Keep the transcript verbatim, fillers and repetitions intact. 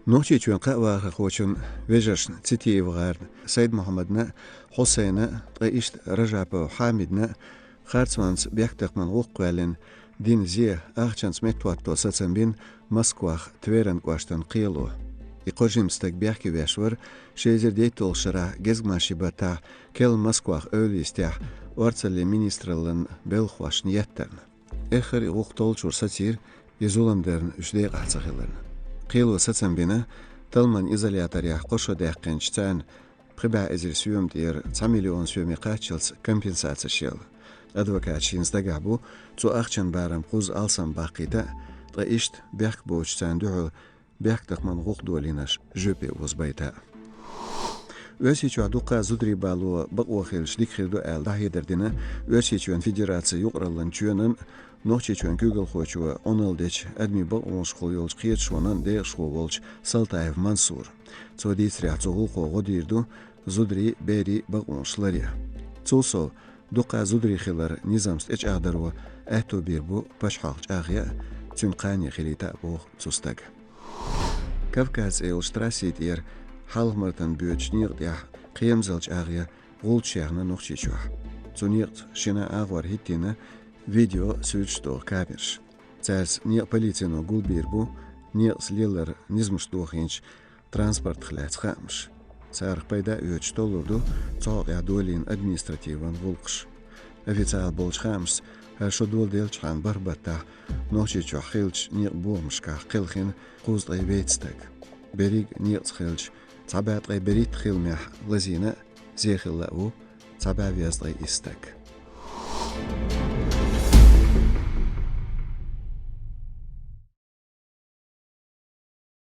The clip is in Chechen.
Нохчийчоьнан кхаъ вахархочун вежаршна Цитиев ГӀарна Сайд-Мухьаммадна, Хьусайна, ткъа иштта Ражапов Хьамидна харцонца бехктакхаман гӀуллакх кхоьллина дина зе ахчанца меттахӀотто сацам бина Москвахь Тверан кӀоштан кхело. И кхо жима стаг бехке веш вара ши эзар дейтталгӀачу шарахь гезгмашин баттахь керла Москвахь эвла йистехь орцаллин министраллан белхахошна еттарна. Эххар а и гӀуллакх толлучуьра сацийра, и зулам дарна уьш декъахь ца хиларна. Кхело сацам бина, талламан изоляторехь кхо шо даьккхинчу царна пхи бӀе эзар соьман тӀера цхьа миллион соьме кхаччалц компенсацеш яла. Адвокаташ хӀинца дагахь бу, цу ахчанан барам кхузза алсамбаккхийта а, ткъа иштта бехк боцучарна дуьхьал бехктакхаман гӀуллакх долийнарш жоьпе озабайта а. Оьрсийчохь дуккха а зударий бало бакъо хилча дика хир ду аьлла дӀахьедар дина Оьрсийчоьнан Федерацин юкъараллин чоьнан, Нохчийчоьнан куьйгалхочо Ӏуналла дечу адамийн бакъонашкахула йолчу кхеташонан декъашхо волчу Салтаев Мансура. Цо дийцарехь, цу гӀуллакхо гӀо дийр ду зударийн, берийн бакъонаш ларъян. Цул сов, дуккха а зударий хилар низамца тӀечӀагӀдаро аьтто бийр бу пачхьалкх чӀагӀъян а, цуьнан кхане хилийта а, боху цу стага. Кавказ цӀе йолчу трассин тӀера Хьалха-Мартан боьдучу некъа тӀехь кхерамзалла чӀагӀъян гӀулч яьхна Нохчийчохь. Цу некъаца шина агӀор хӀиттийна видео, суьрташ доху камераш. Цаьрца некъан полицино гулбийр бу некъаца лелар низамаш дохийначу транспортах лаьцна хаамаш. Царах пайда а оьцуш толлур ду цу хьокъехь долийна административан гӀуллакхаш. Официалан болчу хаамашца, хӀара шо доладеллачхьана бархӀ баттахь Нохчийчохь хиллачу некъан бохамашкахь кхелхина кхузткъе вейтта стаг. Берриг а некъаца хиллачу цхьа бӀе ткъе берхӀитта хиламехь лазийна а, зе хилла а ву цхьа бӀе везткъе исс стаг.